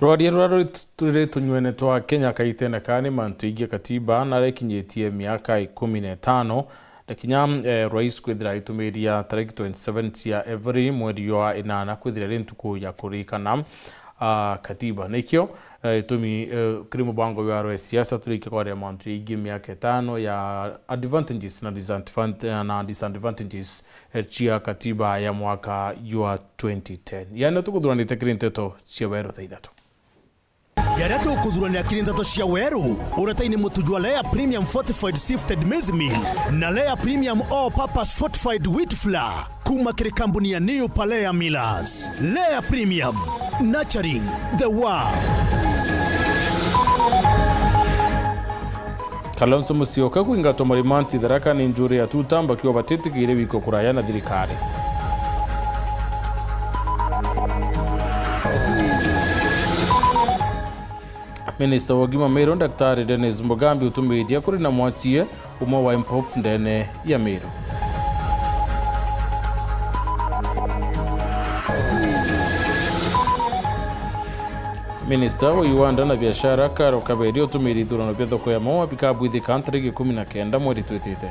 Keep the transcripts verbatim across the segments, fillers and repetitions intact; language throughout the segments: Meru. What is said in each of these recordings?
Rwaria ruria ruri tu-, ruri tunyuene twa Kenya kaitene kaa ni mantu igie katiba na aria ikinyitie miaka ikumi na itano, na kinya, eh, rais kwithira aitumiria tariki twenty seven cia every mweri jwa inana kwithira iri ntuku ya kuririkana, ah, katiba. Nikio, eh, itumi, eh, kiri mubango jwa rwa siasa turikia kwaria mantu jaingi miaka itano ya advantages na disadvant-, na disadvantages, eh, cia katiba ya mwaka jwa twenty ten. Yani, tukuthuranite kiri nteto cia weru thaa ithatu. Jaria tukuthuranira kiri nteto cia weru, uretaini mutu jwa Lea Premium Fortified Sifted Maize Meal na Lea Premium All Purpose Fortified Wheat Flour kuma kiri kambuni ya New Palea Millers. Lea Premium, nurturing the world. Kalonzo Musyoka kwingatwa marimanti Tharaka ni njuri ya Tutam bakiuga batitikiire wiko kuraya na thirikari. Minista wa ugima Meru, Daktari Dennis Mugambi, utumiirie kuri na mwatie umwe wa mpox ndene ya Meru. Minista wa iwanda na biashara, Caro Kaberia, utumiirie ithurano bia thoko ya maua bikabwithika ntariki ikumi na kenda mweri twitite.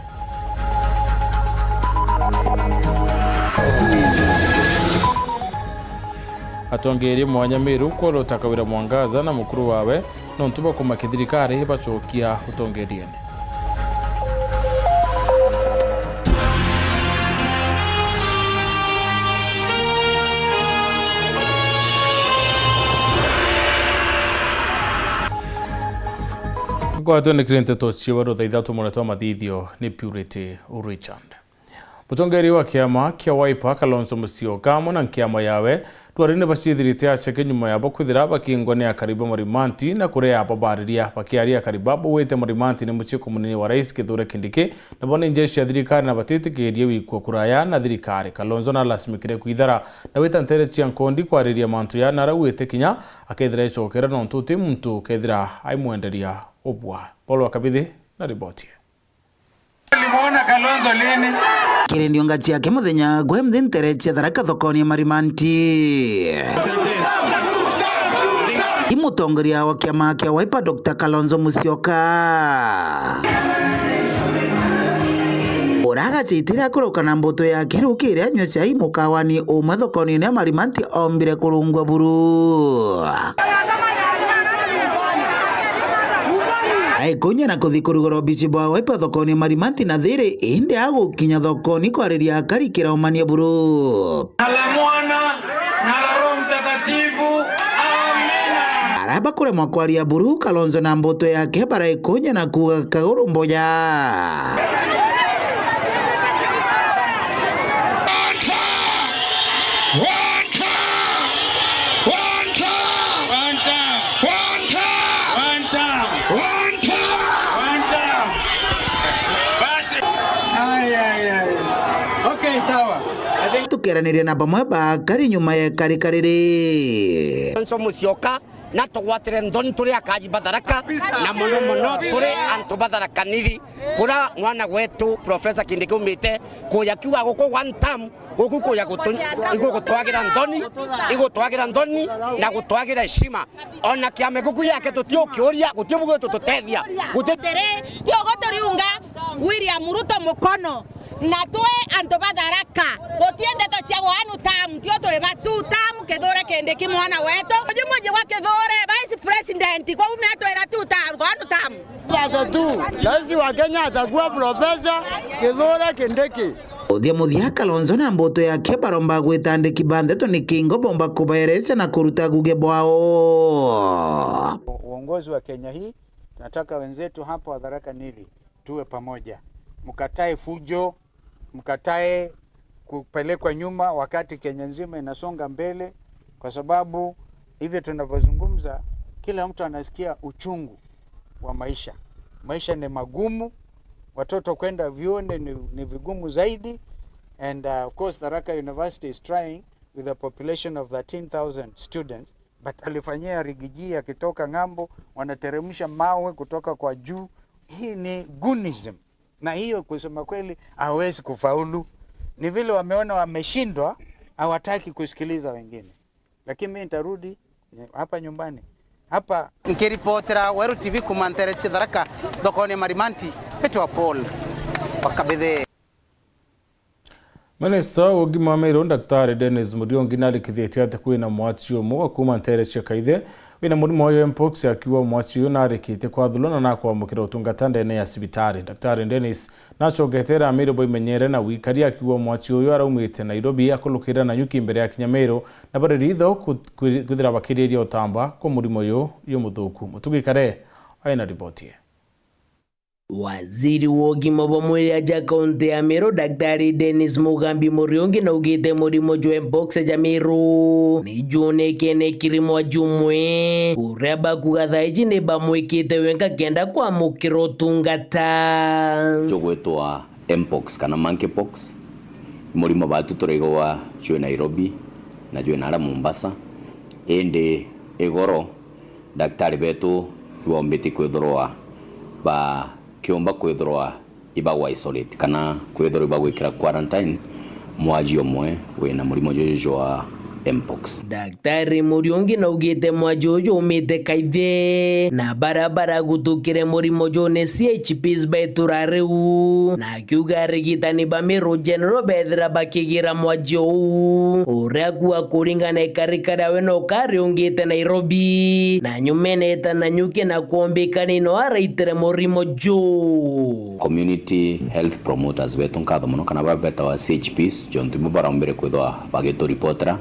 Atongeeria mwanya Meru kworota Kawira Mwangaza na mukuru wawe nontu bwa kumakia thirikari bacokia utongeriene. Ngwatwe ni kiri nteto ciewe rutha ithatu, mwana twa mathithio ni Purity Richard. Mutongeria wa kiama kia Wiper, Kalonzo Musyoka, amwe na nkiama yawe, ndwari ni baciithirite aceke nyuma yabo kwithira bakingwa ni akari ba marimanti na kuria babariria. Bakiaria akari babo wite marimanti ni mucii kumunini wa rais Kithure Kindiki, nabo ni njeshi ya thirikari na batitikirie wikua kuraya na thirikari. Kalonzo nalasimikire kwithara na wita ntere cia nkondi kwariria mantu ya nara wite kinya akethira ecokera nontu uti muntu ukethira aimwenderia ubwa. Paul wa Kabithi na riboti. Ulimuona Kalonzo lini? Kiri ndionga ciake muthenya gwe mthi ntere cia Tharaka thokoni ya marimanti. I mutongoria wa kiama kia Wiper, Doctor Kalonzo Musyoka. Uragacitire akuruka na mbutu yake rukiri anyua cai mukawani umwe thokoni ya marimanti ombire kurungwa buru. Aikunya na kuthi kurugura obici bwa Wiper thokoni marimanti na thiri, indi agukinya thokoni kwariria akari kiraumania buru. Na la Mwana, na la Roho Mtakatifu. Amina. Araba kuremwa kwaria buru, Kalonzo na mbutu yake baraikunya na kuuga kaguru mboya. One time! One time! One time! One time! One time! One time! One time! Basi. Ay, ay, ay. Okay, sawa. I think tukeraniria na bamwe bakari nyuma ya kari kariri. Kalonzo Musyoka, na tugwatire nthoni turi akaji ba Tharaka, na mono mono turi antu ba Tharaka Nithi, kura mwana wetu Professor Kindiki umite kuja kiuga guku one term, guku kuja gutu-, igugutwagira nthoni, igutwagira nthoni na gutwagira heshima. Ona kiama guku yake tutiukiuria, guti bugu tututethia. Guti- Atiri, ti ugu turiunga William Ruto mukono. Na twi antu ba Tharaka, guti ndeto cia one term, tio twi ba two term, Kithure Kindiki mwana wetu. Uju muji gwa Kithure, Vice President, kwa umia atwira two term, one term. Rais wa Kenya atakuwa Professor Kithure Kindiki. Uthia muthia, Kalonzo na mbutu yake baromba gwita andiki ba ndeto ni kingo bomba kubaerecia na kuruta guge bwao. Uongozi wa Kenya hii, tunataka wenzetu hapa wa Tharaka Nithi tuwe pamoja. Mkatae fujo, mkatae kupelekwa nyuma wakati Kenya nzima inasonga mbele, kwa sababu hivyo tunavyozungumza, kila mtu anasikia uchungu wa maisha. Maisha ni magumu, watoto kwenda vyuoni ni, ni vigumu zaidi, and, uh, of course, Tharaka University is trying with a population of thirteen thousand students, but alifanyia Rigiji akitoka ng'ambo, wanateremsha mawe kutoka kwa juu. Hii ni goonism. Na hiyo kusema kweli hawezi kufaulu. Ni vile wameona wameshindwa, hawataki kusikiliza wengine. Lakini mimi nitarudi, hapa nyumbani. Hapa. Nkiripotera Weru T V kuuma ntere cia Tharaka, thokone Marimanti, mbitwa Paul wa Kabithe. Minista wa ugima wa Meru, Daktari Dennis Muriungi, narikithitie ati kwina mwachio umwe wa kuuma ntere cia Kaithe wina murimo wa mpox, akiuga mwachio uyu narikite kwathurwa na nakwamukira utungata ndene ya cibitari. Daktari Dennis nacoketere Amiru baimenyere na wikari, akiuga mwachio uyu araumite Nairobi, akurukira Nanyuki mbere ya kinya Meru, na bari ritho ku-, kwi-, kwithira bakiriria utamba kwa murimo uyu jumuthuku. Mutugi Kare aina riboti ii. Waziri wa ugima bwa mwiri aja kaunti ya Meru, Daktari Dennis Mugambi Muriungi, naugite murimo jwa mpox ja Meru ni juonekene kiri mwachio umwe, uria bakuga thaa iji ni bamwikite wenka kenda kwamukira utungata. Jugwitwa mpox kana monkeypox, ni murimo batu turaigagwa jwi Nairobi na jwi nara Mombasa, indi igoro Daktari betu ibombite kwithirwa bakiumba kwithirwa ibagwa isolate kana kwithirwa ibagwikira quarantine mwachio umwe wina murimo juju jwa mpox. Daktari Muriungi naugite mwachio uju umite Kaithe, na baria baragutukire murimo juu ni C H Ps ba itura riu, na akiuga arigitani ba Meru General bethira bakigira mwachio uu, uria kuuga kuringana ikarika riawe no kariungite Nairobi, na nyumene eta Nanyuki na kwombikani no araitire murimo juu. Community health promoters betu nkatho mono, kana baria betawa C H Ps, jontu ibo baraumbire kwithwa bagituripotera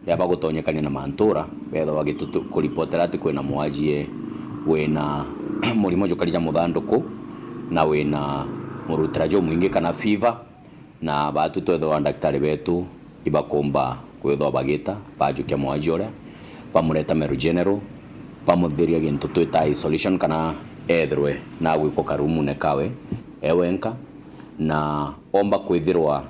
riria bagutonyekania na mantura, bethwa bagitutu-, kuripotera ati kwina mwajie wina murimo jukari ja muthanduku na wina murutira jumwingi kana fever. Na baatu twethirwa ndagitari betu ibakumba kwithwa bagita, bajukia mwajie uria, bamureta Meru General, bamuthiria gintu twita isolation, kana ethirwe nagwikwa karumune kawe e wenka, na omba kwithirwa,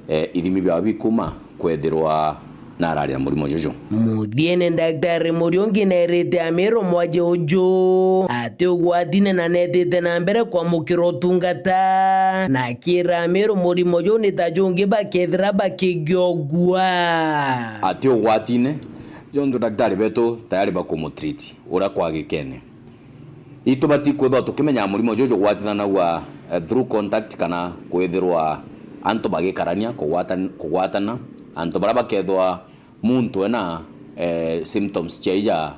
eh, ithimi biawe bikuma kwethirwa narari na murimo juju. Muthiene, Daktari Muriungi nerite Amiru mwajie uju ati ugwatine na netite na mbere kwamukira utungata, na akira Amiru murimo juu ni ta jungi bakethira bakigiogua. Ati ugwatine, jontu ndagitari betu tayari bakumutreat uria kwagikene. Itubati kwithirwa tukimenyaga murimo juju jugwatanagua, eh, through contact, kana kwithirwa antu bagikarania, kugwatan-, kugwatana, antu baria bakethwa muntu ena, eh, symptoms cia ija,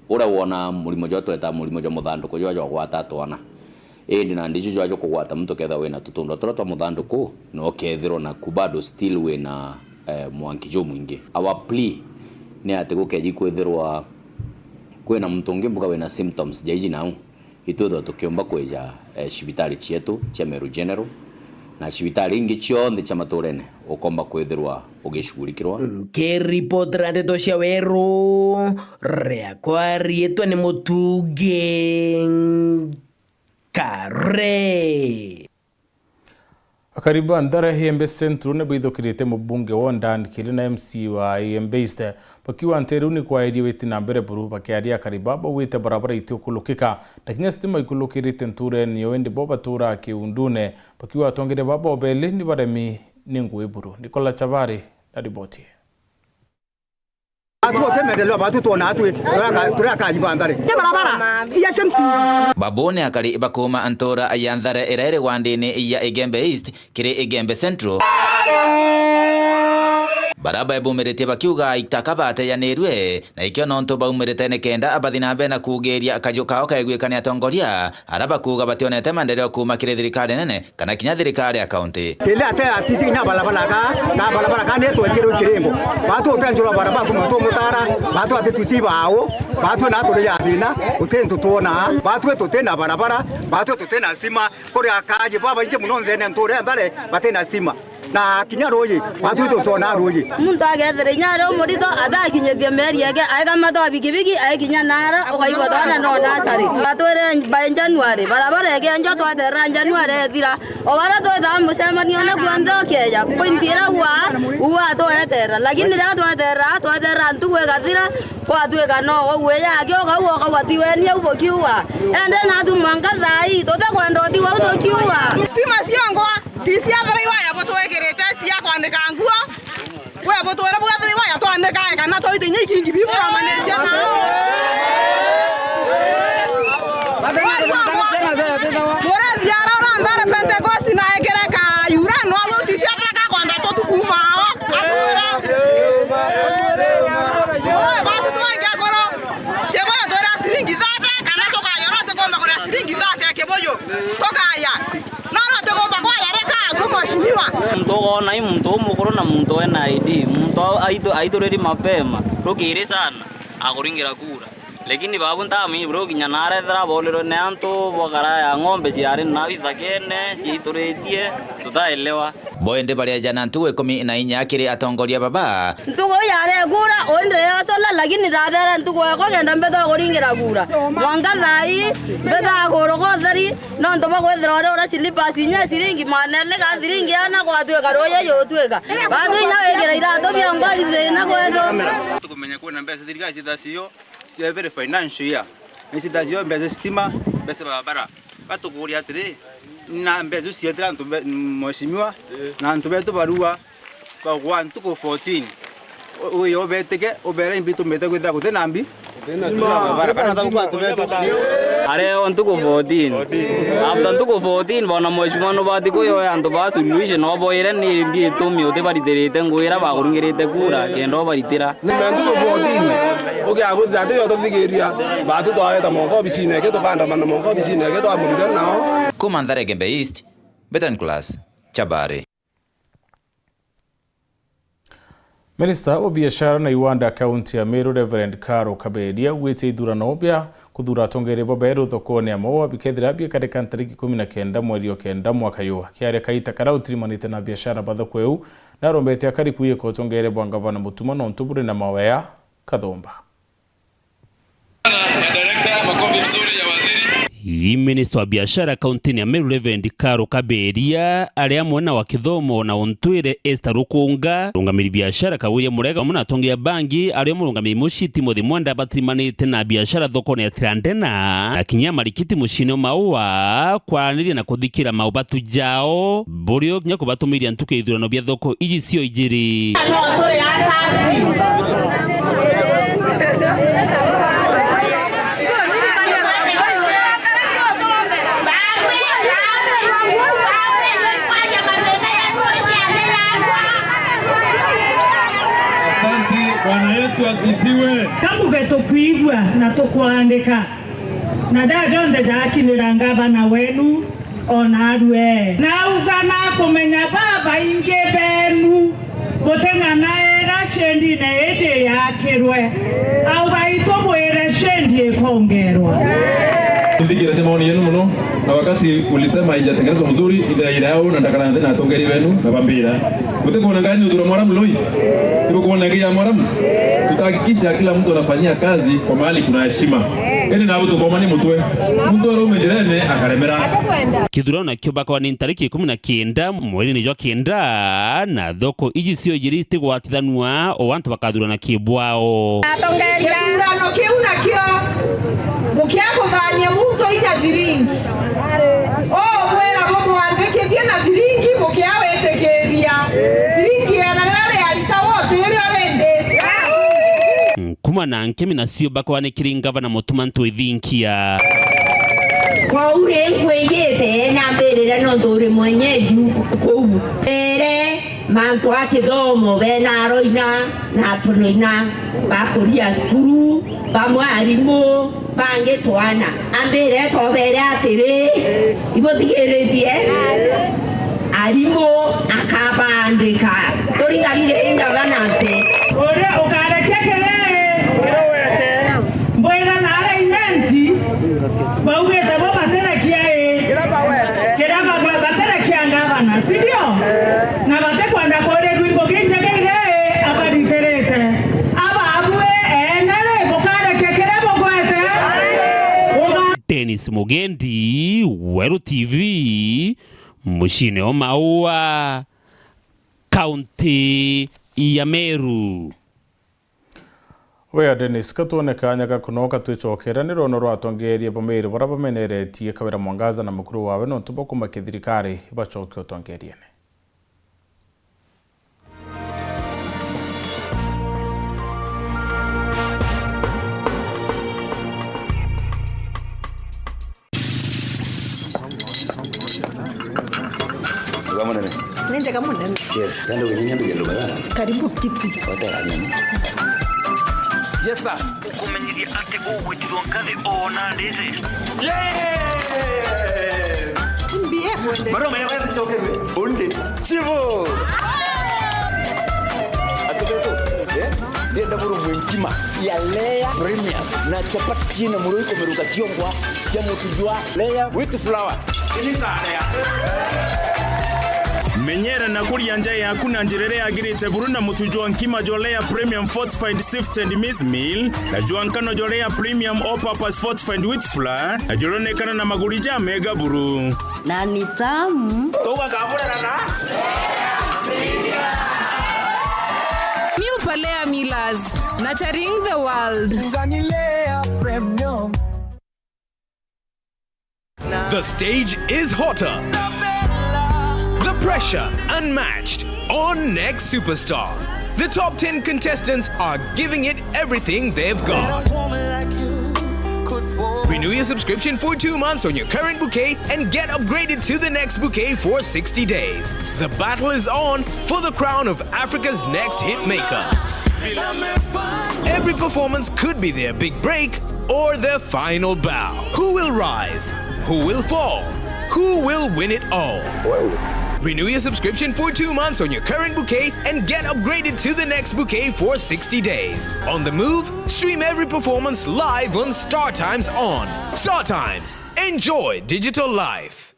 uria wona murimo jwa tweta murimo jwa muthanduku jwa jwagwata twana. Indi nandi icio jwa jwa kugwata muntu kethirwa wina tutundwa turia twa muthanduku, na ukethirwa naku bado still wina, eh, mwanki jumwingi. Our plea ni ati gukeji kwithirwa kwina muntu ungi mbuga wina symptoms ja iji nau, itwithwa tukiumba kwija, eh, cibitari cietu cia Meru General na cibitari ingi cionthe cia maturene, ukomba kwithirwa ugicugurikirwa. Nkiripotera ndeto cia Weru, riakwa riitwa ni Mutugi Kare. Akari ba Ntare Igembe Central ni baithukirite mubunge wa Ondan Kiri na M C wa Igembe East, bakiuga nti riu ni kwairie witi na mbere buru, bakiaria akari baba baugite barabara itiukulukika, na kinya stima ikulukirite nturene yo, indi bo baturaa kiundune, bakiuga atongeria baba obeli ni baremi ni ngui buru. Nicola Chabari na riboti. Atu ote maendeleo, batu twona atwi, turaka-, turakaji ba Ntare. Ni barabara, iya sentu. Babo ni akari bakuuma ntura ya Ntare iria iri wandini ya Igembe East kiri Igembe Central. Baria baibumiritie bakiuga itaka bateyanirue, na ikio nontu baumirite ni kenda bathi na mbere na kuugiria kaju kao kaiguikane atongoria, aria bakuuga bationete maendeleo kuuma kiri thirikari nene, kana kinya thirikari ya kaunti. Kenda ate atisi kinya barabara ka, ka barabara ka network kiri kiringo. Batu utenjura barabara kuma tumutara, batu ati tusi bao, batu na turi ya thina, uti ntu twona, batu tuti na barabara, batu tuti na stima, kuri akaji babaingi muno nthene nture Ntare bati na stima. Na kinya ruuji, batu itutona ruuji. Muntu agethira inya ari umurito, atakinyithia meri yake, aika matwa bikibiki, aikinya nara, ukaigua twana no nasari. Batwire by January, barabara ikenjwa twaterera January ethira. O baria twitaga mucemanio na kuonthe ukeja, point iria ua, ua tweterera. Lakini riria tweterera, tweterera ntugu igathira, gwatuika no gwe yake ukauga, ukauga ti weni au bukiuga. Ende natu mwanka thaa ii, tutikwenda utigwa au tukiuga. Stima ciongwa. Ti cia thiraiwa ya butwikirite cia kwanika nguo. We butwire bwa thiraiwa ya twanikae kana twaite inya ikingi biburomanite nao. Muntu ukoona i muntu umukuru na muntu ena I D, muntu a-, aitu-, aituriri mapema, rukiri sana, akuringira kura. Lakini babu ntami, bro, kinya narethera boolirwe ni antu bwa kara ya ng'ombe ciari nau ithakene, ciaituritie, tutaelewa. Bo indi bareejana ntugu ikumi na inya kiri atongoria baba. Ntugu yari ekura, undi yacola, lakini ndathera ntugu yakwa kenda mbetha kuringira kura. Mwanka thaa ii, mbetha kuruka utheri, nontu bwa kwithirwa uri ura slippers inya ciringi magana eli ga ciringi ana gwatuika ruuji jutuika. Batu inya wikira iratu biongwa ithina kwetu. Tukumenya kwina mbeca thirikari cithacio. Cia every financial year. Ni cita cio mbeca stima, mbeca barabara. Gatukuria atiri, na mbeca iu cietira antu be-, mheshimiwa, na antu betu barua, kwa, kwa ntuku fourteen. U-, uyo ubetike, ubere imbi tumite kwithira guti na mbi. Barabara, kana thabu kwa antu betu. Areo ntuku fourteen. After ntuku fourteen, bona mheshimiwa nubati kuyoya antu ba solution, oboire ni imbi itumi utibaritirite ngugi iria bakuringirite kura, kenda ubaritira. Ni mantu tofauti. Ukiabuthira ati yo tuthigiria, batu twaweta moko obisine eke, tukandamana moko obisine eke, twamurite nao. Kuma Ntharege Mbe East, Betan Class, Chabari. Minista wa biashara na iwanda kaunti ya Meru, Reverend Karo Kaberia, augite ithurano bia kuthura atongeria baberu thokone ya Maua bikethira bikarika ntariki ikumi na kenda mweri o kenda mwaka yu. Akiaria kaita karia utirimanite na biashara ba thoko iu, narombete akari kuiyika utongeria bwa ngavana Mutuma nontu buri na mawea kathumba. Ii minista wa biashara kauntini ya Meru Reverend Karo Kaberia, ari amwe na wa kithomo na untwire Esther Rukunga, rungamiri biashara Kawiria Murega, amwe na atongeria bangi, ari o murungamiri mucii Timothy Mwenda batirimanite na biashara thokone ya Tirandena, na kinya marikiti muciine o Maua kwaraniria na kuthikira maubatu jao, burio kinya kubatumiria ntuku ya ithurano bia thoko iji cio ijiri. Asante, Bwana Yesu asifiwe. Kamuge tukwigua na tukwandika, na ja jonthe jakinira ngavana wenu, o naarua. Nauga nakumenya babaingi benu buting'anaira shendine iji yakirwe. Au baitu bwire shendi ikongerwa. Nthikirisia maoni yenu muno, na wakati ulisema haijatengenezwa mzuri, ile ile yao na ndakana nthi na atongeria benu na bambira. Mutikuona ngani uthura Mwaramu lui? Ibukuona ngi ya Mwaramu? Tutahakikisha kila mtu anafanyia kazi kwa mahali kuna heshima. Indi nabu tukomani mutwe. Muntu araume njirene akaremera. Kithurano nakio bakwa ni ntariki ikumi na kenda mweri-ini jwa kenda, na thoko iji cio ijiri itigwatithanua o antu bakathurana kibwao. Kithurano kiu nakio, mukiakuthania muntu inya thiringi. Ukwira bumwandikithie na thiringi, mukiawitikiria. Thiringi igana riria riarita woti irio rindi. Nkuma na nkemi nacio bakwanikiri ngavana Mutuma Ntwithinkia. Kwou ri nkwiyite na mbirire nontu uri mwenyeji kuu. Mbere mantu a kithomo bena aroina na aturoina bakuria cukuru, bamwe arimu, bangi twana. Ambire tobere atiri, ibuthikiritie? Arimu akabandika. Turinganire ingavana nti. Uria ukarekia kiriri, mbwira na aria imenti, baugite bo baterekia i, kiria bagwe baterekia ngavana, si ndio? Na batikwenda kurirua ingugi injega iria i abaritirite. Ababue ene ri, bukarekia kiria bugwete? Uga- Dennis Mugendi, Weru T V, muciine o Maua, kaunti ya Meru. Wea Dennis, ka twone kaanya ga kunoka twicokera ni rwono rwa atongeria ba Meru baria bameneretie Kawira Mwangaza na mukuru wawe nontu bwa kumakia thirikari ibacokie utongeriene. Wega munene. Ni njega munene. Yes, nenda uginyanya nduge ndume. Karibu kiti. Wata ya nyama. Yes, sir. Ukumenyithia ati ugwitirwo ngathi o na ndiri. Yes! Barua maya wethe chokerwe. Onde. Chivo. Atubeto. Eh? Ndienda burungwe nkima ya Layer Premium na chapati ciina murui kumiruka ciongwa cia mutu jwa Layer wheat flour. Menyera na kuria nja yaku na njira iria yagirite buru na mutu jwa nkima jwa Layer Premium Fortified Sifted Maize Meal na jwa nkano jwa Layer Premium All Purpose Fortified Wheat Flour na juronekana na maguri ja mega buru. Na ni tamu. Tugakaburana na New Palea Millers, nurturing the world. The stage is hotter. The pressure unmatched. On Next Superstar, the top ten contestants are giving it everything they've got. Renew your subscription for two months on your current bouquet and get upgraded to the next bouquet for sixty days. The battle is on for the crown of Africa's next hit maker. Every performance could be their big break or their final bow. Who will rise? Who will fall? Who will win it all? Renew your subscription for two months on your current bouquet and get upgraded to the next bouquet for sixty days. On the move, stream every performance live on StarTimes On. StarTimes. Enjoy digital life.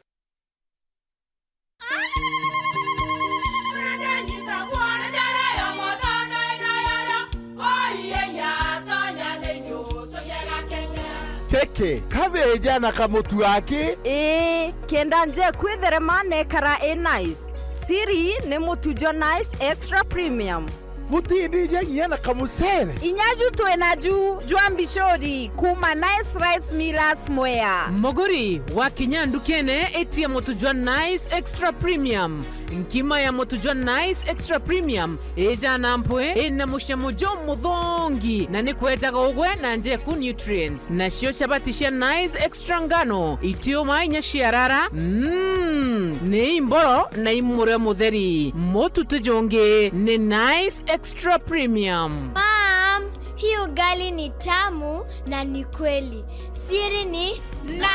Kiki, kabeja na kamutu aki? Ii, kenda nje kwitherema nekara i nice. Siri ni mutu jwa Nice Extra Premium. Butindija nginya na kamucere? Inya ju twi naju jwa mbicuri kuma Nice Rice Millers Mwea. Muguri, wakinya ndukene, itia mutu jwa Nice Extra Premium. Nkima ya mutu jwa Nice Extra Premium ijana mpwi, ina mucamo jumuthongi, na ni kwejaga ugwe na njeku nutrients. Nacio chabati cia Nice Extra ngano, itiuma inya ciarara, mm, ni imboro na imure mutheri. Mutu ti jungi, ni Nice Extra Premium. Mom, hii ugali ni tamu na ni kweli. Siri ni Nice.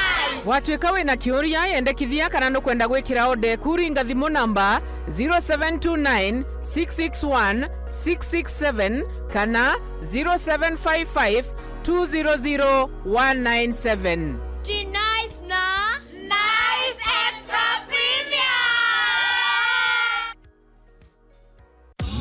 Watwika wina kiuria, yendekithia kana nukwenda gwikira order eku, ringa thimu namba zero seven two nine six six one six six seven kana zero seven five five two zero zero one nine seven. Ti Nice na Nice Extra Premium.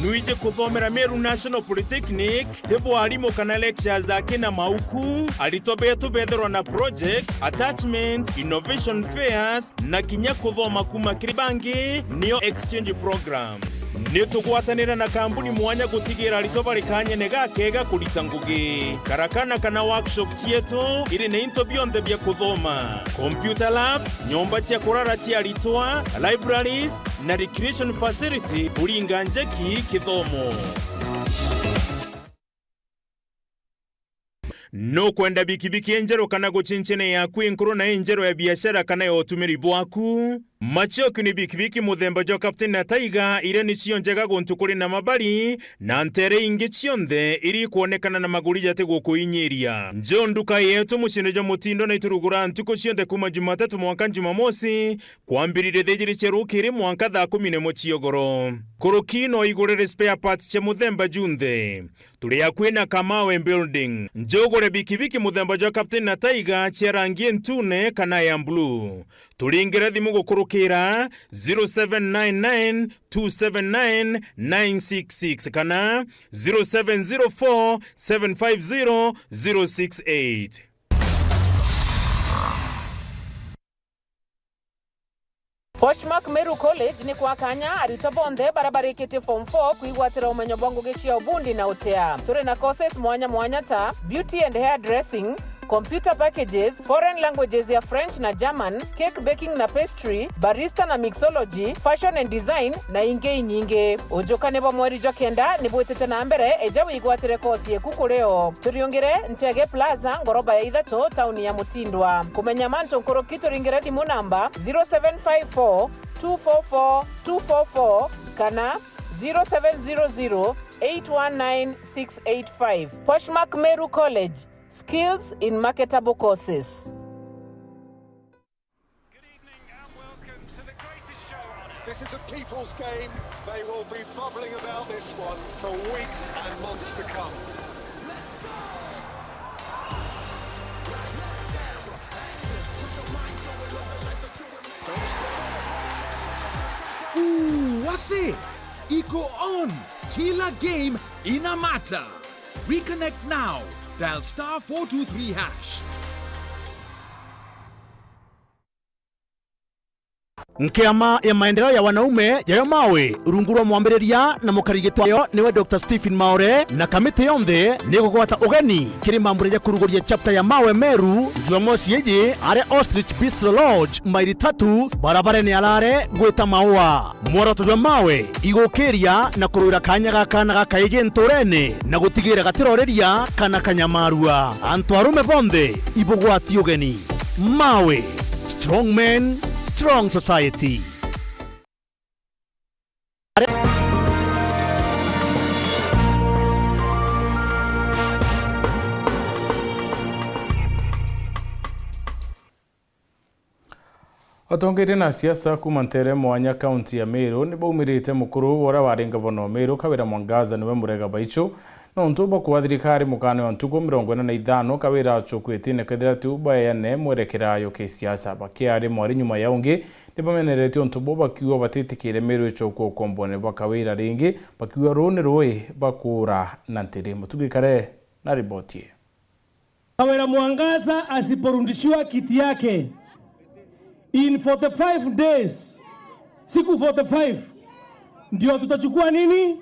Nwiji kuthomera Meru National Polytechnic, ti bwa arimu kana lectures aki na mauku, aritwa betu betherwa na project, attachment, innovation fairs, na kinya kuthoma kuma kiri bangi, nio exchange programs. Ni tugwatanira na kambuni mwanya gutigira aritwa bari kanyene gakega kurita ngugi. Karakana kana workshop cietu iri na into bionthe bia kuthoma, computer labs, nyomba cia kurara cia aritwa, libraries, na recreation facility kuringa njeki kithomo. Nukwenda bikibiki injeru kana gucincine yaku inkuru na injeru ya biashara kana ya utumiri bwaku? Maciokio ni bikibiki muthemba jwa Captain na Tiger, iria nicio njega guntu kuri na mabari na ntere ingi cionthe iria ikwonekana na maguri jati gukuinyiria. Njo nduka yetu muciine jwa mutindo na iturugura ntuku cionthe kuma Jumatatu mwanka Jumamosi, kwambiriria thaa ijiri cia rukiri mwanka thaa kumi na imwe ciogoro. Kuruki no igurire spare parts cia muthemba junthe. Turi akui na Kamawe Building. Njo ugure bikibiki muthemba jwa Captain na Tiger cia rangi ntune kana ya blue. Turingire thimu gukurukira zero seven nine nine two seven nine nine six six kana zero seven zero four seven five zero zero six eight. Poshmark Meru College ni kwa kanya aritwa bonthe baria barikitie form four kwigwatira umenyo bwa ngugi cia ubundi na utea. Turi na courses mwanya mwanya ta beauty and hair dressing, computer packages, foreign languages ya French na German, cake baking na pastry, barista na mixology, fashion and design, na ingi inyingi. Ujukani bwa mweri jwa kenda ni bwitite na mbere, eja wigwatire course yeku kuri o. Turiungire Ntege Plaza, ngoroba ya ithatu, tauni ya Mutindwa. Kumenya mantu nkuruki, turingire thimu namba zero seven five four two four four two four four kana zero seven zero zero eight one nine six eight five. Poshmark Meru College, skills in marketable courses. Good evening and welcome. This is a people's game. They will be bubbling about this one for weeks and months to come. Ooh, wase! Iko on! Kila game ina matter! Reconnect now. Dial star four two three hash. Nkiama ya maendeleo ya wanaume yayo Mawe, rungu rwa mwambiriria na mukarigitwa yo niwe Doctor Stephen Maore, na kamiti yonthe ni gugwata ugeni kiri mambura ja kuruguria chapter ya Mawe Meru, Jumamosi iji, aria Ostrich Bistro Lodge, maili tatu, barabarene Arare gwita Maua. Mworoto jwa Mawe igukiria na kurwira kanya gaka na gakaigi nturene na gutigira gatiroriria kana kanyamarua. Antu arume bonthe ibugwati ugeni. Mawe, strong men, strong society. Atongeria na siasa kuuma ntere mwanya kaunti ya Meru ni baumirite mukuru wa uria wari ngavana wa Meru, Kawira Mwangaza, niwe Murega Baichu, nontu bwa kuwa thirikari mukana wa ntuku mirongo ina na ithano Kawira acukwitine kethira tu baeane mwerekera yo kisiasa. Bakiari mwari nyuma ya ungi, ni bameneretie untu buu bakiuga batitikire Meru icokua ukombone bwa Kawira ringi, bakiuga ruu ni rui bakuura na ntiri. Mutugi Kare na riboti ii. Kawira Mwangaza asiporudishiwa kiti yake in forty-five days, siku forty-five, ndio tutachukua nini?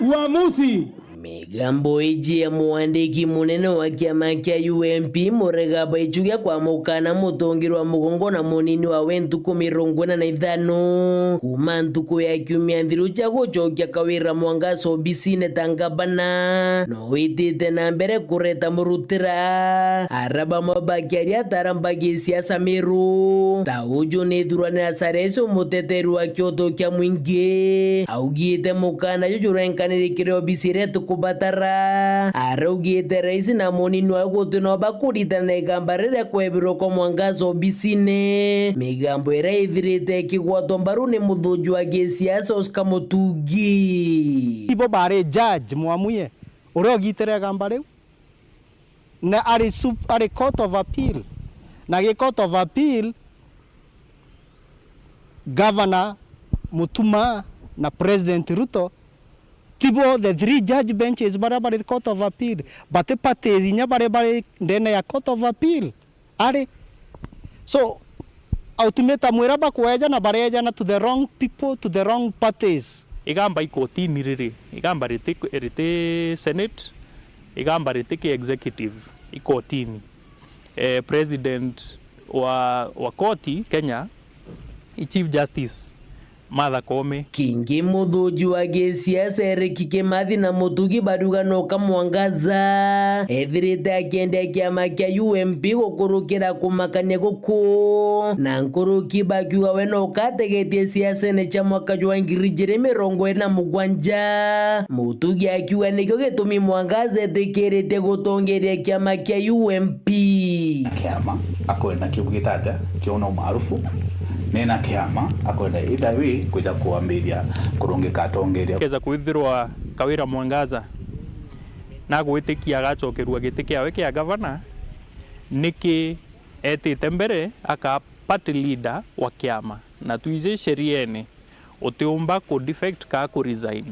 Uamuzi. Migambo iji ya mwandiki munene wa kiama kia U M P, Murega Baichu, gia kwamukana mutongerwa mugongo na munini wawe ntuku mirongo ina na ithano, kuuma ntuku ya kiumia nthiru cia gucokia Kawira Mwangaza obisine ta ngavana, no witite na mbere kureta murutira. Ara bamwe bakiaria atarambagia siasa Meru, ta uju ni Thuranira Charles, umuteteri wa kioto kia mwingi, augite mukana juju jurengani kiri obisi iria tukubatara. Araugite rais na munini wawe guti no bakuritana na igamba riria kwebirwe kwa Mwangaza obisine, migambo iria ithirite ikigwatwa mbaru ni muthuji wa gisiasa Oscar Mutugi. Ibo bari judge Mwamuye uria ugitire igamba riu, na ari sup-, ari Court of Appeal, na gi Court of Appeal, Governor Mutuma na President Ruto, tibo the three judge benches baria bari Court of Appeal, bati parties inya baria bari ndene ya Court of Appeal ari. So, ultimatum iria bakwejana, barejana to the wrong people, to the wrong parties. Igamba ikotini riri, igamba riti, riti Senate, igamba riti ki executive, ikotini. Eh, president wa, wa koti Kenya i Chief Justice Martha Koome. Kingi muthuji wa gisiasa Eric Kimathi na Mutugi bariuga noka Mwangaza ethirite akiendia kiama kia U M P gukurukira kumakania guku, na nkuruki bakiuga we noka ategetie siasene cia mwaka jwa ngiri ijiri mirongo iri na mugwanja. Mutugi akiuga nikio gitumi Mwangaza etikiritie gutongeria kiama kia U M P. Kiama akwenda kiu gitatia kiona umaarufu, nena kiama akwenda either way kwija kwambiria kurungika atongeria. Keza kwithirwa Kawira Mwangaza nagwitikia agacokerua giti kiawe kia gavana, niki etite mbere aka party leader wa kiama? Na twiji sheriene utiumba ku defect ka ku resign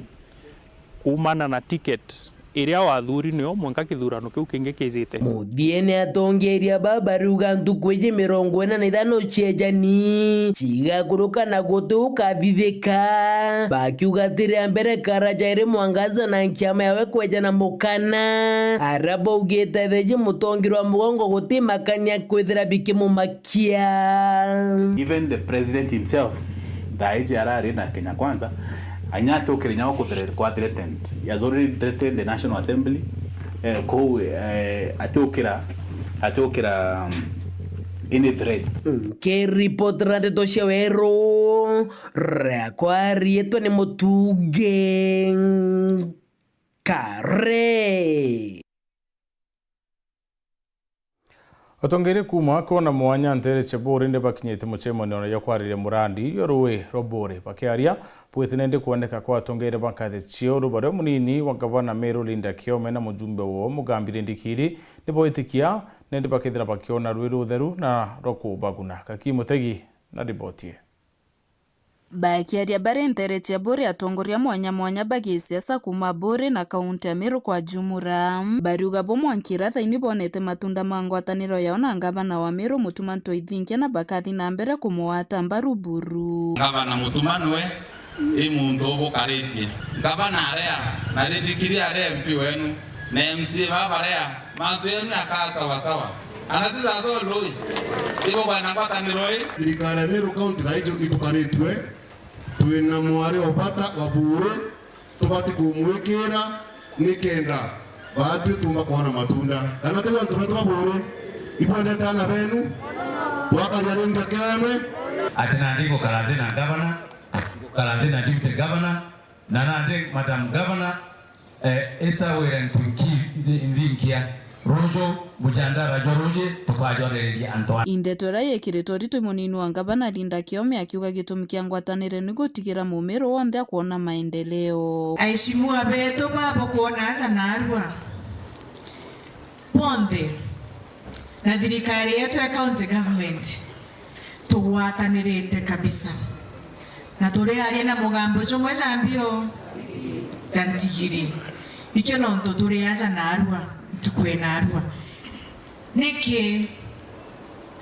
kuumana na ticket iria wathuri nio mwanka kithurano kiu kingi kijite. Muthiene atongeria baba bariuga ntuku iji mirongo ina na ithano ciejani cigakuruka na guti ukathithika, bakiuga ti ria mbere kara jairi Mwangaza na nkiama yawe kwejana mukana. Ara baugite theji mutongerwa mugongo guti makania kwithira bikimuma kia. Even the president himself, thaa iji arari na Kenya Kwanza, anya atiukira inya gukuthere-, kwa threatened. He has already threatened the National Assembly. Eh, kou, eh, atiukira, atiukira, um, any threat. Nkiripotera ndeto cia weru, riakwa riitwa ni Mutugi Kare. Atongeria kuuma kona mwanya nteere cia Buuri ni bakinyite mucemanio ya kwariria murandi jwa ruui rwa Buuri. Bakiaria, bwite nindi kwoneka kwa atongeria ba nkathi ciao, rubario munini wa ngavana Meru Linda Kiome na mujumbe wao Mugambi Rindikiri ni boitikia nindi bakethira bakiona rwi rutheru na rwa kubaguna. Gaki Mutegi na riboti ii. Bakiaria bari nteere cia Buuri, atongoria mwanya mwanya ba gisiasa kuuma Buuri na kaunti ya Meru kwa jumura, bariuga bo mwanka irathaini bonete matunda ma ngwataniro yao na ngavana wa Meru Mutuma M'Ethingia, na bakathi na mbere kumugwata mbaru buru. Ngavana Mutuma nwe i muntu ubukaritie. Ngavana area, na Rindikiri area M P wenu, na M C A baba area, mantu yenu yakaa sawa sawa. Ana this is all lui. Ibo bwana ngwataniro ii. Thirikari ya Meru County thaa iji itukanitue, twina mwari o bata wa Buuri, tubati kumwikira nikenda baatwi tumba kwona matunda. Kana tiu antu betu ba Buuri, ibwendete ana benu, bwakaria Linda Kiome. Ati nandi ngukara nthi na ngavana, ngukara nthi na deputy governor, na nandi Madam Governor, eh, ita wira ntunki nthinkia. Ruju, mujandara jwa ruji, tukajwarereria antu aa. Indeto iria yekiritwe ritwi munini wa ngavana Linda Kiome akiuga gitumi kia ngwatanire ni gutigira mumiru wonthe akwona maendeleo. Aheshimiwa betu babo kwona aja narua. Bonthe na thirikari yetu ya county government tugwatanirite kabisa, na turiaria na mugambo jumwe ja mbio ja ntigiri. Ikio nontu turi aja narua, ntuku ii narua. Niki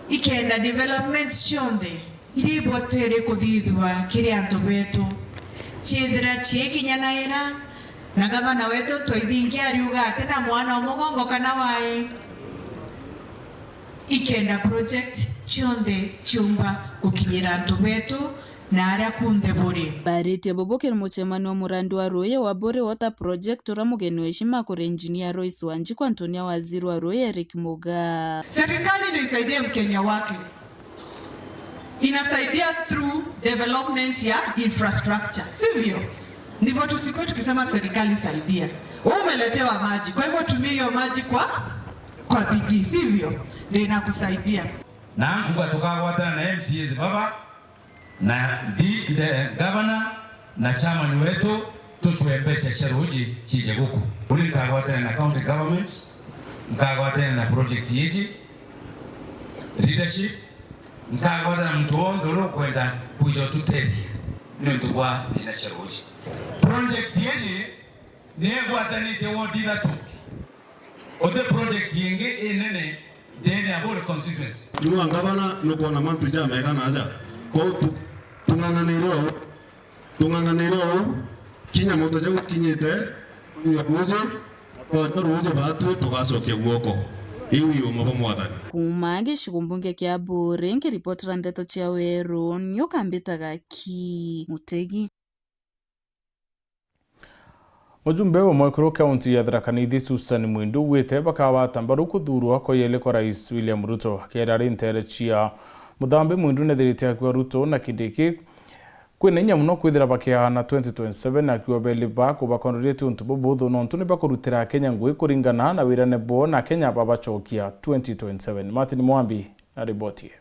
ikenda developments cionthe iria ibotere kuthithua kiri antu betu, ciithira ciikinyanaira, na gavana wetu M'Ethingia ariuga ati na mwana o mugongo kana wai, ikenda project cionthe ciumba gukinyira antu betu na aria kunthe buri. Baritie bubu kiri mucemanio wa murandi wa ruuji wa Buuri Water Project, uria mugeni wa heshima kuri Engineer Lois Wanjiku, Antonia, waziri wa ruuji Eric Mugaa. Serikali ndio isaidie Mkenya wake. Inasaidia through development ya infrastructure, sivyo? Ndivyo tusikuwe tukisema serikali saidia. Wewe umeletewa maji, kwa hivyo tumia hiyo maji kwa, kwa bidii, sivyo? Ndio inakusaidia. Na nkuga tukagwatana na M C As baba, na ndi, nde, governor, na chairman wetu, tucwe mbeca cia ruuji ciije guku. Uri nkagwatana na county government, nkagwatana na project iji, leadership, nkagwatana na muntu wonthe uria ukwenda kwija ututethia niuntu bwa thina cia ruuji. Project iji ni igwatanite ward ithatu. Uti project ingi inene ndene ya Buuri constituency. Nua ngavana nukwona mantu jamega na aja. Kwou tu-, tung'ang'anire ou. Tung'ang'anire ou. Kinya muntu jau kinyite, ya ruuji, twatua ruuji baatu tugacokia guoko. Iu i uuma bwa Mwathani. Kuuma gicigo mbunge kia Buuri, nkiripotera ndeto cia Weru, ni ukambitaga ki Mutegi. Mujumbe wa mwekuru kaunti ya Tharaka Nithi Susan Mwindu augite bakagwata mbaru kuthuurwa kwa yeli kwa Rais William Ruto. Akiaria ari nteere cia Muthambi, Mwindu nethirite akiuga Ruto na Kindiki kwina inya mono kwithira bakiaana twenty twenty-seven, akiuga beli ba kubakondoretie untu bubuthu nontu ni bakurutira Akenya ngugi kuringana na wirane bwao na Akenya babacokia twenty twenty-seven. Martin Mwambi na riboti ii.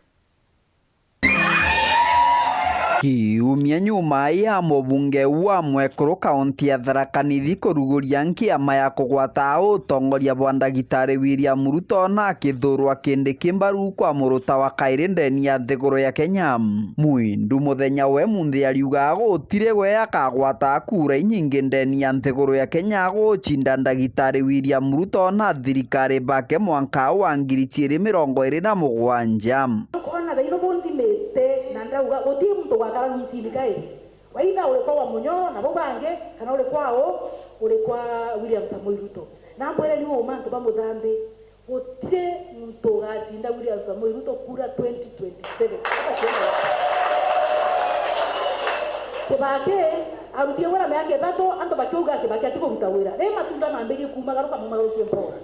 Kiumia nyuma ya mubunge wa mwekuru kaunti ya Tharaka Nithi kuruguria nkiama ya kugwata utongoria bwa Ndagitari William Ruto na akithuurwa Kindiki mbaru kwa muruta wa kairi ndeni ya nthiguru ya Kenya, Mwindu muthenya we munthi ariuga gutiri we akagwata kura inyingi ndeni ya nthiguru ya Kenya gucinda Ndagitari William Ruto na thirikari bake mwanka wa ngiri ciiri mirongo iri na mugwanja. Ukona thaino bunthimite na ndauga, guti muntu ugakara nwincini kairi. Waitha uri kwa wa Munyoro na bau bangi, kana uri kwa u, uri kwa William Samoei Ruto. Na mbwire ni uma antu ba Muthambi, gutiri muntu ugacinda William Samoei Ruto kura twenty twenty-seven. Kibaki arutie wira miaka ithatu, antu bakiuga Kibaki atikuruta wira. Ri matunda mambirie kuumagaruka, maumagurukie mpora.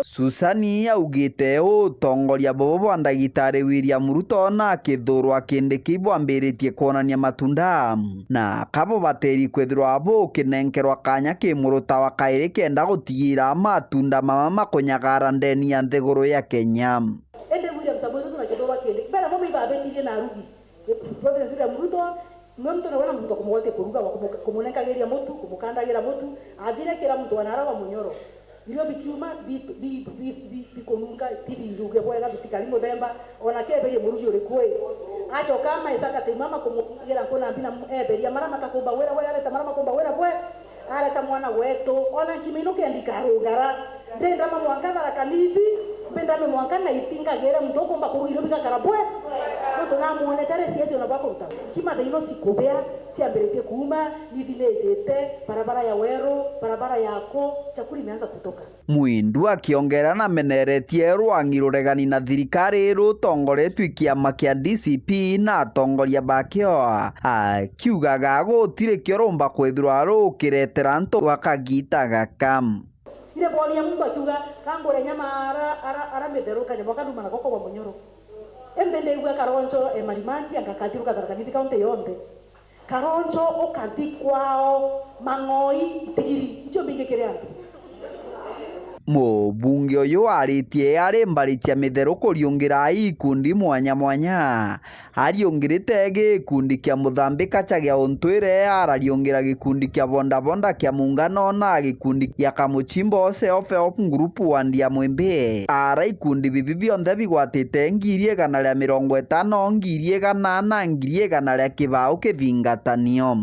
Susani augite utongoria bubu bwa Ndagitari William Ruto na akithuurwa Kindiki bwambiritie kwonania matunda, na akabubatiri kwithirwa bukinenkerwa kanya ki muruta wa kairi kenda gutigira matunda mama makunyagara ndeni ya nthiguru ya Kenya. Indi William Samoei Ruto na Kindumba kindi. Mbere bo ibabitirie na arugi. President William Ruto, mwe muntu na wena muntu kumugwatia kuruga, wa kumu-, kumunenkagiria mutu, kumukandagira mutu, athire kira muntu wana ara wa Munyoro. Irio bikiuma, bi-, bi-, bi-, bi-, bikununga, ti biruge bwega, bitikari muthemba, ona keberie murugi uriku i. Acoka amaisa agateima makumugwagira nkuna mbi na eberia mara matakumba wira bwe, areta mara makumba wira bwe, areta mwana wetu, ona nkima ino kendi karungara. Ndendama mwanka Tharaka Nithi, mbendame mwanka Naiti ngagire muntu ukumba kuruga irio bigakara bwe. Nontu namwonete ari siasi ona bwa kuruta. Nkima the ino cikubea, ciambiritie kuuma, Nithi nijite, barabara ya Weru, barabara yako, chakula imeanza kutoka. Mwindu akiongera nameneretie rwang'i ruregani na thirikari rutongoretue kiama kia D C P na atongoria bakio, akiugaga gutiri kio rumba kwithirwa rukiretera antu gwa kagita gaka. Ire boni ya muntu akiuga, "Kangure nyama ara, ara, ara mitheru, kanyama kanduma nako kogwa Munyoro." Indi ndigua Karoncho e Marimanti, anga kathiruka Tharaka Nithi kaunti yonthe. Karoncho ukathi kwao, mang'oi, ntigiri, icio mbingi kiri antu. Mubunge uyu waritie ari mbari cia mitheru kuriungira ikundi mwanya mwanya. Ariungirite gikundi kia Muthambika cha gia Untwire, arariungira gikundi kia Bondabonda kia Muungano na gikundi gia Kamuchimbo Self Help Group wandi ya Mwimbi. Ara ikundi bibi bionthe bigwatite ngiri igana ria mirongo itano, ngiri igana na ngiri igana ria kibao kithingatanio.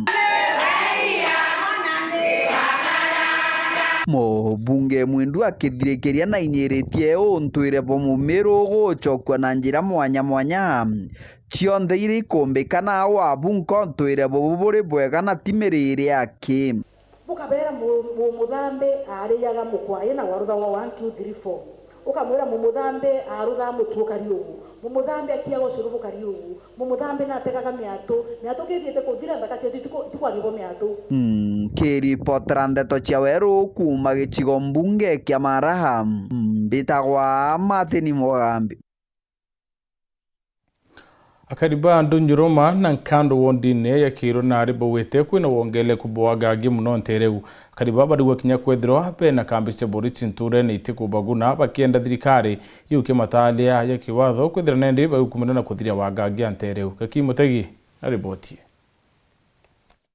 Mubunge Mwindu akithirikiria na inyiritie untwire bwa Mumiru gucokua na njira mwanya mwanya. Cionthe iria ikumbikana wabu nkontwire bubu buri bwega na ti mirire aki. Bukabera mu-, mu-, muthambi ariaga mukwaye na warutha wa one, two, three, four. Ukamwira mumuthambi arutha mutu ukari ugu. Mumuthambi akiaga ucuru bukari ugu. Mumuthambi nategaga miatu. Miatu kithiite kuthira nthaka cietu itiku-, itikwagirwo miatu. Mm, kiripotera ndeto cia Weru kuuma gicigo mbunge kia Maraha, mbitagwa Martin Mugambi. Akari ba Ndunyuruma na Nkando wondine ya Kirwa nari baugite kwina wongerereku bwa gangi mono ntere iu. Akari baa barigwa kinya kwethirwa bena kambi cia borisi nturene itikubaguna, bakienda thirikari yukie matalia ya kiwatho kwithira nendi bagukumira na kuthiria wa gangi a ntere iu. Gaki Mutegi na riboti.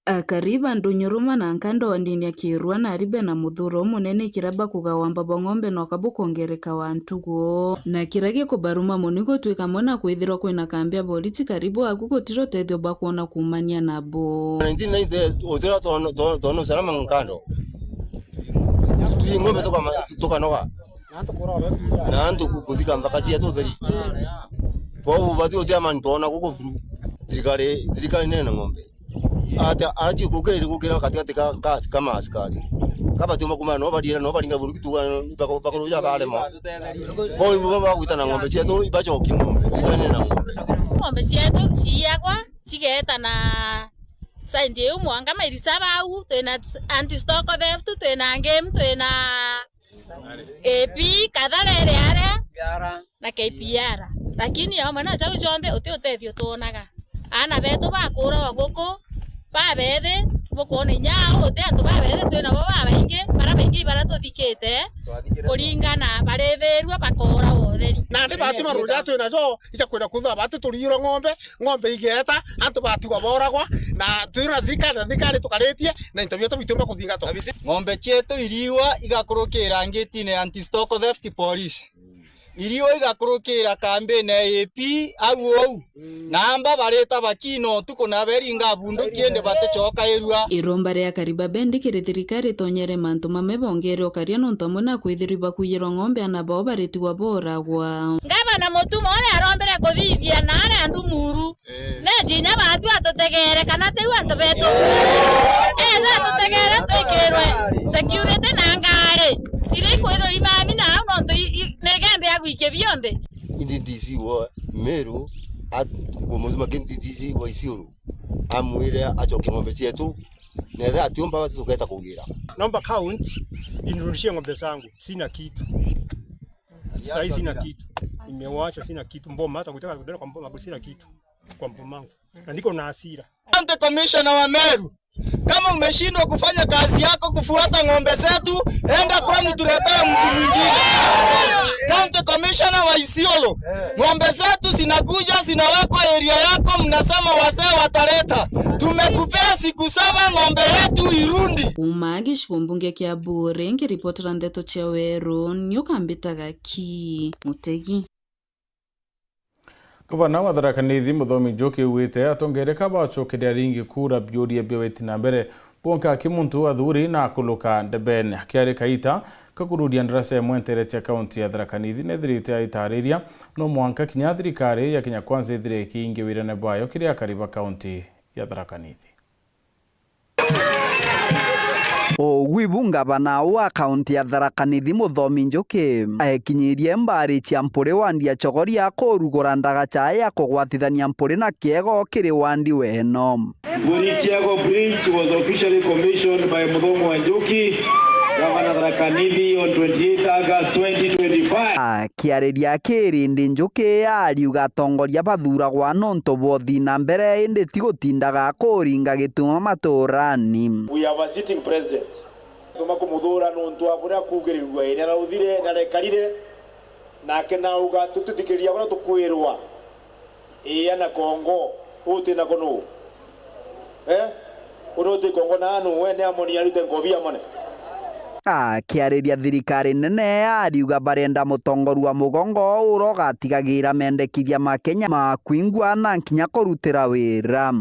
Akari ba Ndunyuruma na Nkando wondine ya Kirwa nari bena muthuro umunene kira bakuga wamba bwa ng'ombe noka bukongereka wa ntugo. Na kira gikubaruma mono igutwika amwe na kwithirwa kwina kambi ya borisi karibu aku gutiri utethio bwa kwona kuumania nabo. Nineteen ninety, utira tono, tono, tono usalama Nkando. Twi ng'ombe tukama-, tukanoga. Na antu ku-, kuthika nthaka cietu utheri. Kwou bati uti amani twona guku buru. Thirikari, thirikari nene ng'ombe. Ati, ati gukira, gukira katikati ka, ka, ka maaskari. Kabatiuma kuma no bariera, no baringa buru kituga, bako-, bakuruja barema. Kwou ibo bagwita na ng'ombe cietu, ibacoki ng'ombe. Thirikari nene ng'ombe. Ng'ombe cietu ciagwa, cigeeta na side iu mwanka mairisa bau, twina anti stock theft, twina game, twina A P, Kathara iri aria, na K P R. Lakini amwe na jau jonthe uti utethio twonaga. Aana betu bakuragwa guku, babethi, bukwona inya au uti antu babethi twinabo babaingi, bara baingi ibara tuthikite, kuringana barithirua bakooragwa utheri. Nandi batuma ruja twinajo, ija kwina kuthua bati turiro ng'ombe, ng'ombe igeeta, antu batigwa boragwa, na twira thirikari, na thirikari tukaritie, na into bietu bitiumba kuthingatwa. Ng'ombe cietu iriwa igakurukira ngitine ya anti stock theft police. Iriwa igakurukira kambine ya A P au ou. Na amba barita bakina utuku na beringa bunduki indi baticoka irua. Iromba ria Kariba bendi kiri thirikari itonyere mantu mamwe bongere ukaria nontu amwe na kwithirwa ibakuiyirwa ng'ombe ana bao baritigwa boragwa. Ngavana Mutuma uria arombere kuthithia na aria Ndumuru. Eh. Neji inya batu atutegere kana tiu antu betu. Eh. Ethira atutegere twikirwe security na ngari. Iria ikwithirwa imami na au nontu i-, i-, ni gembe ya gwikia bionthe. Indi D C wa Meru at-, ngumuthima ki D C wa Isiolo. Amwire acoke ng'ombe cietu. Na ethira atiumba batu tuketa kugira. Naomba county inirudishie ng'ombe zangu. Sina kitu. Sasa hii sina kitu. Nimewacha sina kitu. Mboma hata kutaka kudera kwa mboma, sina kitu. Kwa mboma yangu. Na niko na hasira. County Commissioner wa Meru, Kama umeshindwa kufanya kazi yako kufuata ng'ombe zetu, enda kwenu, tuletee mtu mwingine. County Commissioner wa Isiolo, ng'ombe zetu zinakuja, zinawekwa area yako, mnasema wazee wataleta. Tumekupea siku saba, ng'ombe yetu irundi. Kuuma gicigo mbunge kia Buuri, nkiripotera ndeto cia Weru, ni ukambitaga ki Mutegi. Gavana wa Tharaka Nithi, Muthomi Njuki, augite atongeria ka bacokeria ringi kura biuria bia weti na mbere, bwonka ki muntu athuri na akuluka ndebene. Akiari kaita kakururia ndaraca imwe ntere cia kaunti ya Tharaka Nithi, nethirite aitariria no mwanka kinya thirikari ya Kenya Kwanza ithire ikiingia wirane bwayo kiri akari ba kaunti ya Tharaka Nithi. Ugwibu ngavana wa kaunti ya Tharaka Nithi, Muthomi Njuki, aekinyirie mbari cia Mpuri wandi ya Chogoria kurugura ndagaca ya kugwatithania Mpuri na Kiego kiri wandi weno. Mpuri Kiego Bridge was officially commissioned by Muthomi wa Njuki, Governor Tharaka Nithi, on twenty-eighth August twenty twenty-five. Akiariria kirindi Njuki ariuga atongoria bathuragwa nontu bwa uthii na mbere, indi ti gutindaga kuringa gituma maturani. We have a sitting president. Tuma kumuthura nontu wa buria kugirirua iri arauthire na arekarire, nake nauga tutithikiriria buria tukwirwa. Ii, ana kongo, uti nako nuu? Eh? Uria uti kongo na anu, we ni amoni arute nkobi amone. Akiariria thirikari nene, ariuga barenda mutongoria wa mugongo uria ugatigagira mendekithia ma Kenya ma kwingwa na nkinya kurutira wira.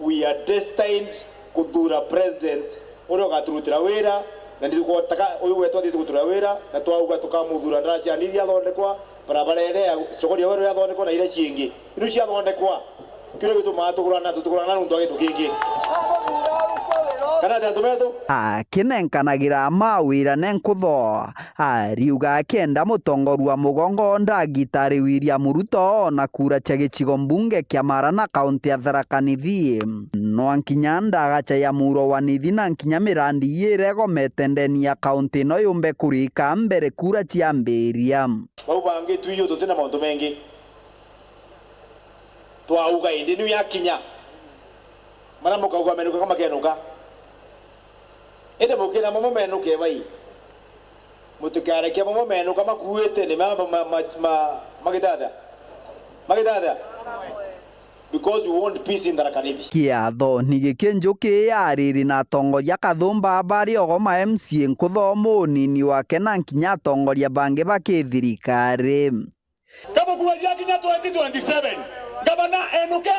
We are destined kuthura president uria ugaturutira wira, na nitukwotaka uyu wetu athii kuturutira wira, na twauga tukamuthura ndara cia nithi athondekwa, barabara iria ya Chogoria Weru yathondekwa na iria ciingi. Inu ciathondekwa, kiria gitumaa tugurana, tutugurana nontu wa gintu kingi. Kana atia antu betu? Akinenkanagira mawira ne nkutho, ariuga akienda mutongoria wa mugongo ndagitari William Ruto na kura cia gicigo mbunge kia Mara na kaunti ya Tharaka Nithi. No nkinya ndagaca ya muro wa Nithi na nkinya mirandi iria iregomete ndeni ya kaunti ino yumbe kurika mbere kura ciambiria. Bau bangi twiyo tuti na mauntu mengi. Twauga indi niu yakinya. Mara mukauga menuka kama kenuka. Indi mukira momo menuke bai. Mutikareke momo menuka makuite ni ma, ma, ma, ma, magitathia. Magitathia. Because we want peace in Tharaka Nithi. Kiatho ni giki Njuki ariri na atongoria kathumba bari ogo ma M C A nkutho munini wake na nkinya atongoria bangi ba kithirikari. Kamukuagia kinya twenty twenty-seven, ngavana enuke.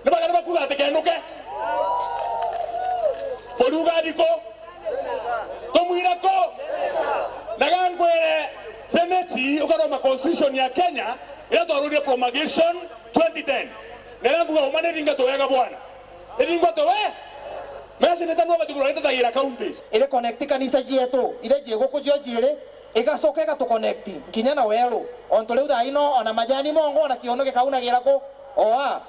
Ni bagani bakuga ati kenuke? Buriuga thiko? Tumwire ku? Na gankwire, Seneti ukaroma constitution ya Kenya, iria twarurire promulgation twenty ten. Na iria nguga uma ni ringa tuwega bwana. Iringwa tuwe. Mesi ni tanwa batigura itatagira counties. Iri connect kanisa cietu, ire cie guku cio ciiri, igacoka igatuconnect nkinya na Weru. Ontu riu thaa ino, ona majani mongo, ona kiono gikaunagira ku? Oa.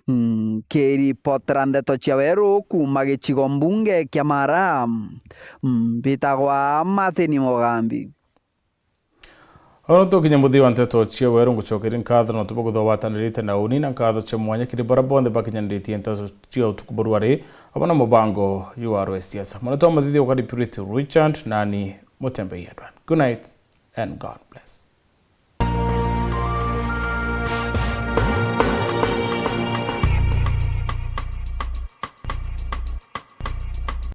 Nkiripotera ndeto cia Weru kuuma gicigo mbunge kia Mara, mbitagwa Martin Mugambi. Oro tukinya muthia wa nteto cia Weru, ngucokeria nkatho nontu bwa kwithirwa watanirite na uni, na nkatho cia mwanya kiri baria bonthe bakinyaniritie nteto cia utuku bwa rwari, abo na mubango jwa rwa siasa. Mwana twa mathithi ukari Purity Richard, nani Mutembei Edward. Good night and God bless.